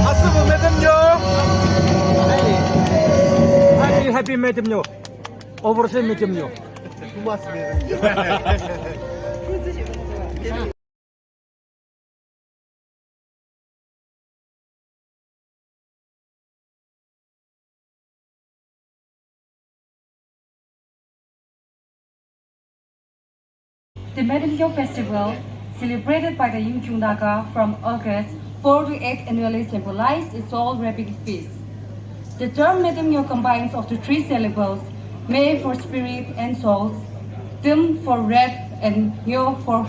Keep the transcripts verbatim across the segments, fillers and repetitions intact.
Asübo Metümnyo. Happy, happy Metümnyo. Overseas Metümnyo. The Metümnyo festival, celebrated by the Yimkhiung Naga from August four to eight annually, symbolizes a soul-reaping feast. The term Metümnyo combines of the three syllables, Me for spirit and souls, Tüm for wrath, and Nyo for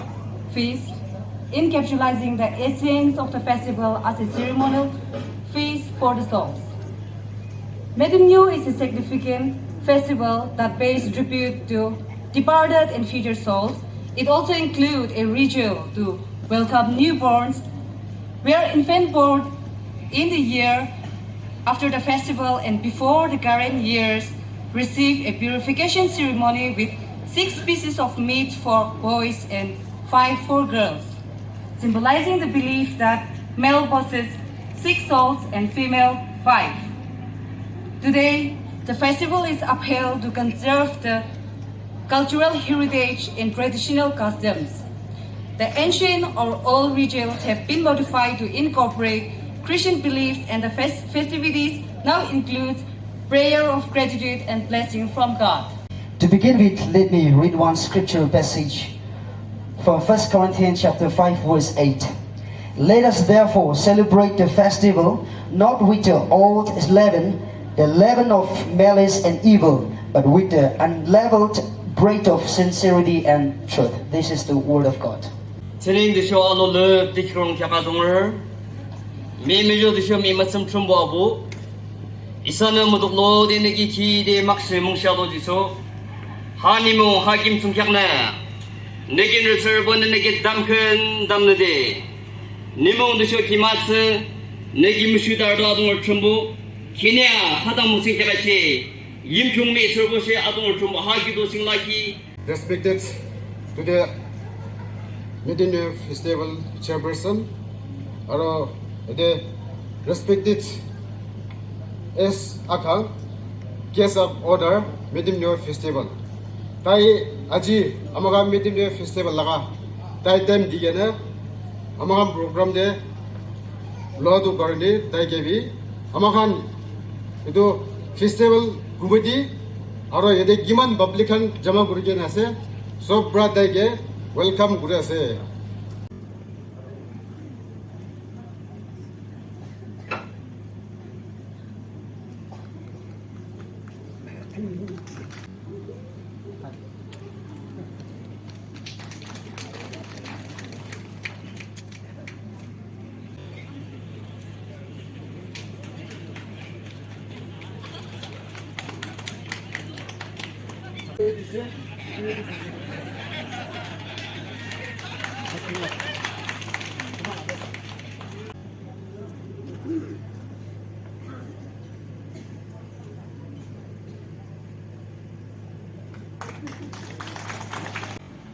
feast, encapsulating the essence of the festival as a ceremonial feast for the souls. Metümnyo is a significant festival that pays tribute to departed and future souls. It also includes a ritual to welcome newborns, where infant born in the year after the festival and before the current years receive a purification ceremony with six pieces of meat for boys and five for girls, symbolizing the belief that male possesses six souls and female five. Today, the festival is upheld to conserve the cultural heritage and traditional customs. The ancient or old rituals have been modified to incorporate Christian beliefs, and the fes-, festivities now includes prayer of gratitude and blessing from God. To begin with, let me read one scripture passage from First Corinthians chapter five, verse eight. Let us therefore celebrate the festival not with the old leaven, the leaven of malice and evil, but with the unleavened bread of sincerity and truth. This is the word of God. Tsüning tüsho alo lüp tüsho rong kheak adungre. Mi micho tüsho mi mütsüm Thrünpuh abuh. Isanü mutuklode nü ki khide makshe mungsha lo jiso. Ha nimung ha kim thsungkheaknü nü ki nüsürübonü nü ki tamkhüntamnüde. Nimung tüsho kim atsü nü ki mushudarüdo adungre Thrünpuh. Khihni a hadang mütsingkheak she Yimkhiung mihtsürübo she adungre Thrünpuh ha kiuto ching lakhi. Respected to the Metümnyo Festival Chairperson, aro the respected S Akha, Guest of Honor, Metümnyo Festival. Tai aji amakhan Metümnyo Festival laga tai time dikena amakhan program te lotu karone taike bi amakhan etu festival committee aro yate kiman public khan jama kurikena ase, sob pra taike welcome kuri ase.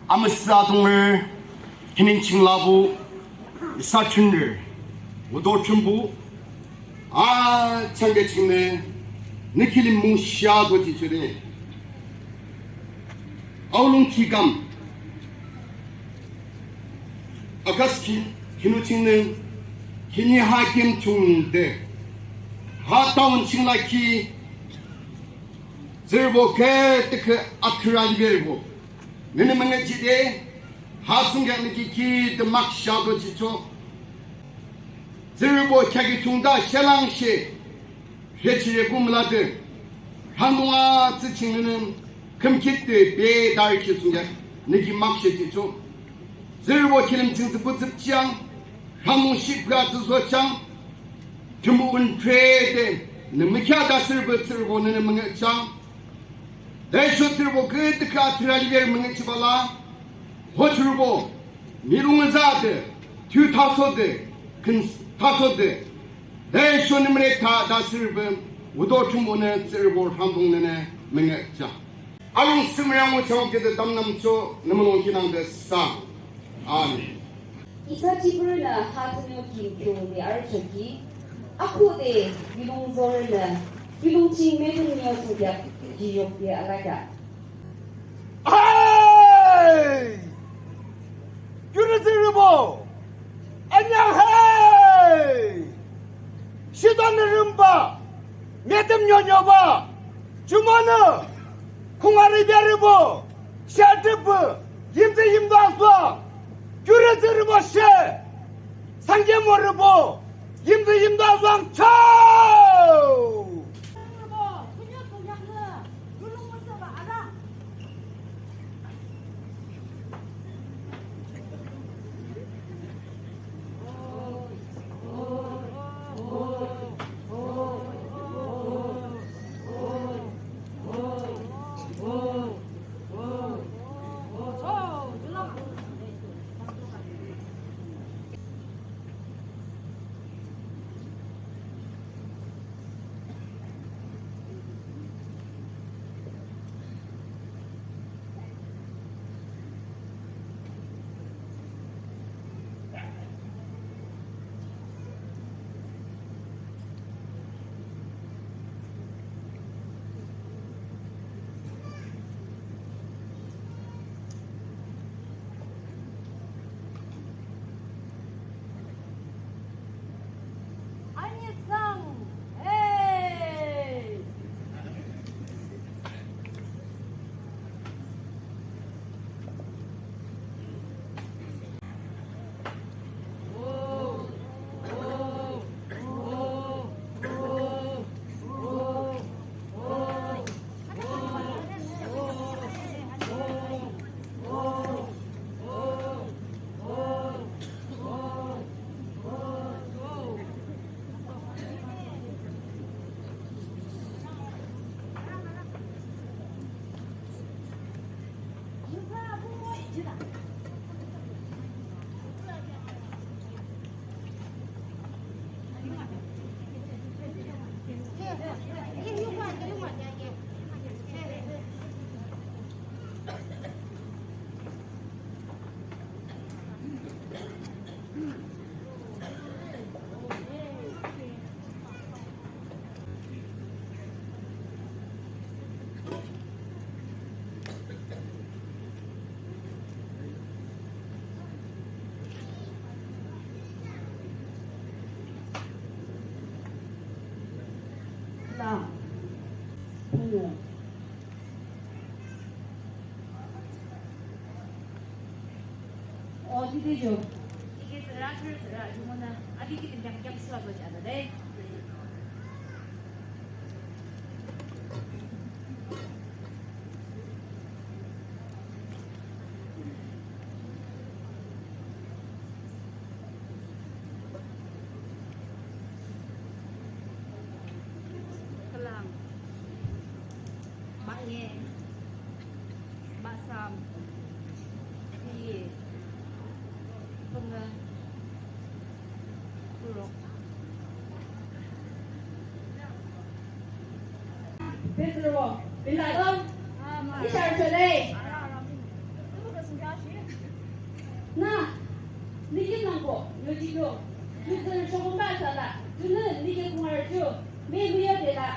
Amüsa dungre, kining ching labuh, isa chunre, wudo chunbuh, a, changke chingne, nü kilim mung shia do ji chode. Aulung ki kam, August ki, kinu chingne, kini ha kim chungde, ha town ching la ki, zerbo ke teke athran verbo. Nene mene jide, ha sungyak niki ki de mak shado jicho. Tsührübo kheaküa thsungkheak shelang she, rhechire ku mülade, rhangdung atsü ching nünü khümkhitde bedarü ki thsungkheak nü ki makshe jihchoh. Tsührübo kilim ching tsüpü tsüpjihang, rhangdung shipü atsü zochang, Thrünpuh wüntrede, nü mükheahde thsürübo, tsührübo nünü müngühjihang. Tüsho tsührübo küdükhüh athürü aliberü müngühjihbah la, ho tsührübo, mihlung yüzahde, thiyu thasode, khün thasode, tüsho nü müretahde thsürübo, wuto Thrünpuhnü tsührübo rhangdung nünü müngühjihang. Arung sümürang wüchang kide tamnümchoh, nü mulong kinangde thsang. Amen. Isa jipürünü ha thünio ki kyo de arüchoki, akhuhde yulung zorünü, yulung ching Metümnyo thsungkheak jiyukde alakheah. Hey! Kiurü tsührübo, anyang hey! Shitonü rümbah, Metümnyo nyoba, jumonü, khungarü berübo, shadüpü, yimtsü yimdo asüang, kiurü tsührübo she, sangke morübo, yimtsü yimdo asüang cho. Anyi thsang, hey! O, tütüsho. Ike tsührü, tsührü, tsührü, jumonü, api ki tümbiang kyang shua so jada de. Khülang. Mahne. Mahsam. Miye. Pünge. Kuruk. Petro, Pilato, ishar chole. Na, nü kim nangko, yo jikyo, ju tsührü shokun ba sala, junü nü ke kungar ju, me muya de la.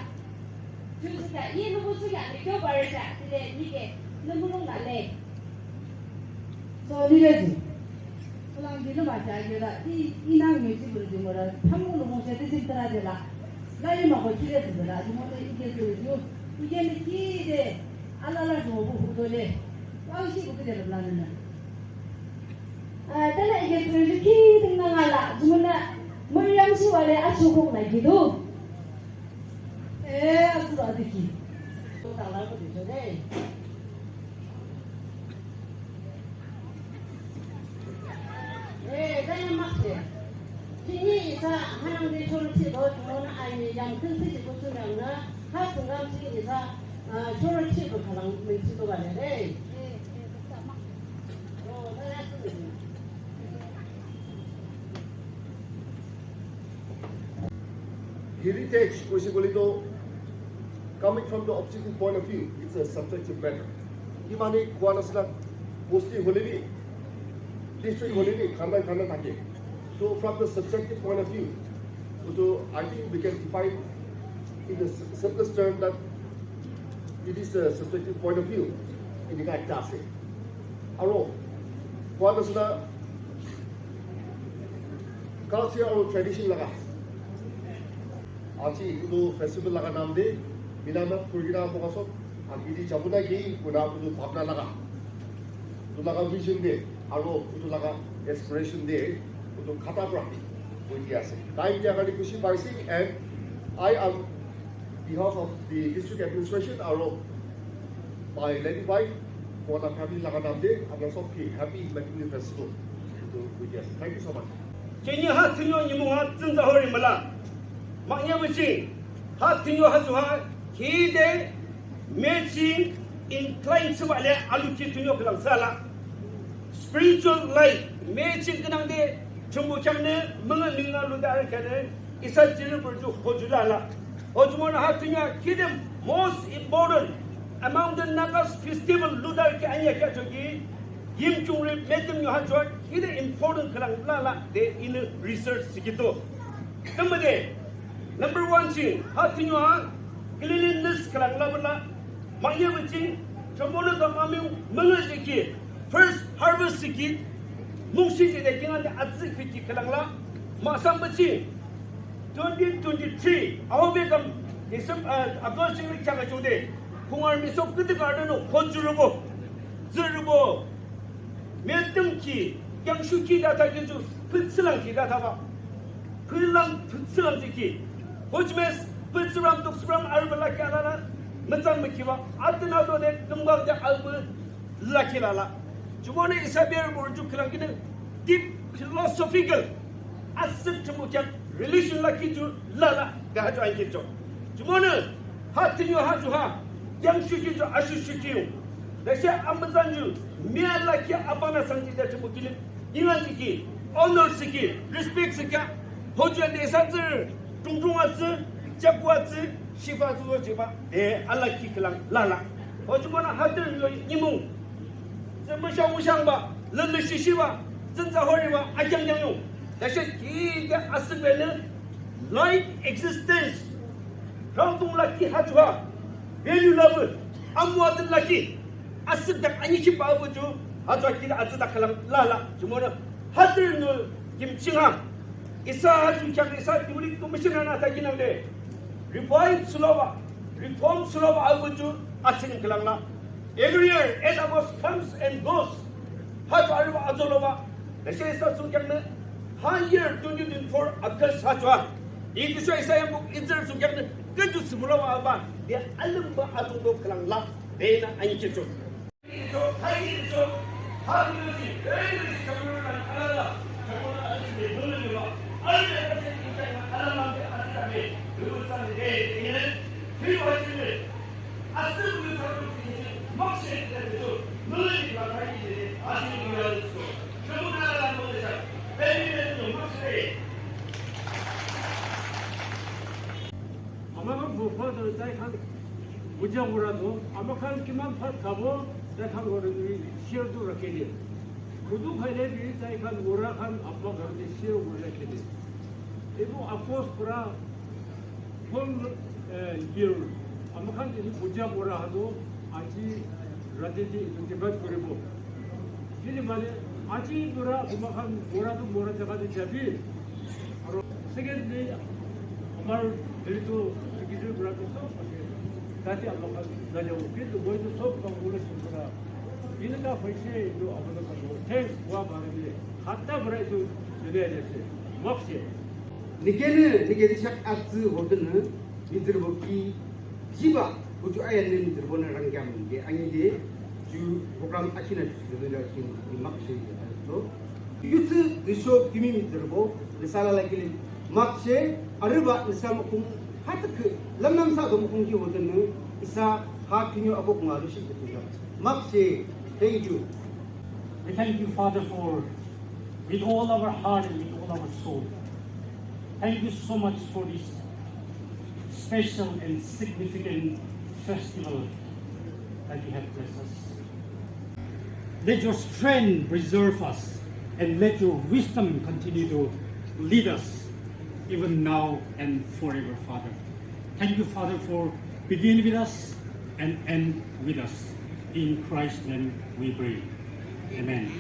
Ju sika, ye nubu suya, me kyo bar ja, tile nü ke, nü mulong la le. So, nü ke ju. Khülang di luma ja ye la, i, i nang me ji buru ju mura, thamu nubu je de jim tara de la. La ye ma ko ji de de la, ju mo de i ke ju ju, i ke ni ki de, ala la ju mo bu hu do le. Wa shi bu de la na na. Ah, tana i ke ju ju ki de na la, ju mo na, Mariam Pale achu kung na gitu. Eh, achu da diki. Eh, dai makshe. Chini isa hanang de choro chi do choro na ai ni yang kin si chi kusu yang na. Ha sungam chi isa, ah, choro chi do kalang min chi do ba le re. Heritage, basically, though, coming from the objective point of view, it's a subjective matter. Kimani kowa nisina bosti holebi, district holebi, khandan khandan thake. So from the subjective point of view, so I think we can define in the s- simplest term that it is a subjective point of view. Enika ekta ase. Aro kowa nisina culture aro tradition laga. Aji etu festival laga naam te, mina na kurikena moikhan sob agedi jabo na ki, koina etu bhabna laga. Etu laga vision te, aro etu laga aspiration te, etu khata pra koi dia ase. Time dia karne khushi paise, and I am behalf of the district administration aro my lady wife, moila family laga naam te, apuna sob ke happy Matrimony Festival. Etu koi dia ase. Thank you so much. Kenya ha thünio nimung ha tsünza hori mala. Maknya beching. Ha thünio ha ju ha kide meching incline seba le aluki thünio kelang sala. Spiritual life meching kenang de chumbu chang ne menga ninga lu da kane. Isa jiri burju hojula la. Hojumon ha thünio kide most important among the Nagas festival lu da ke anya kya choki. Yimchung ri meeting yo ha jua kide important kelang la la de in research sikito. Number de, number one ching ha thünio ha cleanliness kelang la bala. Manye beching, chambolo ka mami menge jiki first harvest jiki mungsi jide kingan de atsi fiki kelang la. Masam beching, twenty twenty-three ahobe kam December, uh, August jing chaga chode. Kungar miso kete garden no hojurubo, zurubo. Meeting ki, yangshu ki data ki ju, pütsilang ki data ba. Pülang pütsilang ki. Which means, pütsiram tuksiram arba la ki alala, metsang meki ba. Atina do de, nungba de alba la ki lala. Jumone isa ber bor ju kilang ki ne, deep philosophical. Asik chumu kya relation la ki ju lala, ga ha ju anki ju. Jumone, ha tinyo ha ju ha, yangshu ki ju, ashu shu ki. Dashe amazan ju, mia la ki apana sanji da chumu ki ne. Ingan siki, honor siki, respect siki, hoju de sa tsü, tung tung a tsü, jaku a tsü, shifa tsü lo jiba, de ala ki kelang lala. Hoju mona hadir lo nimung. Tsü mashang ushang ba, lele shishi ba, tsün tsü hori ba, akyang yang yung. Dashe ki de asik bene, life existence. Rangtung la ki ha ju ha, value la bu, amwa de la ki. Asik dak ani ki ba bu ju, ha ju ki da asik dak kalam la la. Jumona, hadir no yim ching ha. Isa ha ju kya isa Jubilee Commission na ta kinang de. Revive slowa, reform slowa abu ju asik kalam la. Every year, eight August comes and goes. Ha ju ariba azolowa. Dashe isa su kya ne. Ha year twenty twenty-four August ha ju ha. Iki sa isa yang buk inter su kya ne. Ke ju simulowa ba. Dia alim ba atung do kalam la. Dena ani ke ju. Ama khan buphang do tai khan buja ngura do, ama khan kiman phat khabo, tai khan ngura do share do rakhi de. Kudu khaile bi tai khan ngura khan ama khan de share ngura rakhi de. Ibu apos pura phone, eh, year, ama khan de buja ngura hado, aji rati de etu divide kuribo. Hini mane, aji pura ama khan mora tu mora jaga te jabi. Aru secondly, amar dili tu secretary pura tu sob ase. Tate ama khan najabo. Kintu moi tu sob kam bole sin pura. Eneka hoise etu apuni khan thanks koa karone. Hatta pura etu jane ase. Mokse. Nükenü nüke tüsho atsü hodenü mihtsürübo ki jihbah, küchu ayanü mihtsürübonü arüngyam de anide ju program ashenü ju sülüla ki makshe de to. Yutsü tüsho kimi mihtsürübo nüsa alala kilim makshe, arübah nüsa mukhung ha tükhüh lümlung thsüdo mukhung ki hodenü isa ha kinyo abok nga lushi de to. Makshe. Thank you. We thank you, Father, for, with all our heart and with all our soul, thank you so much for this special and significant festival that you have blessed us. Let your strength preserve us and let your wisdom continue to lead us even now and forever, Father. Thank you, Father, for beginning with us and end with us. In Christ's name we pray. Amen.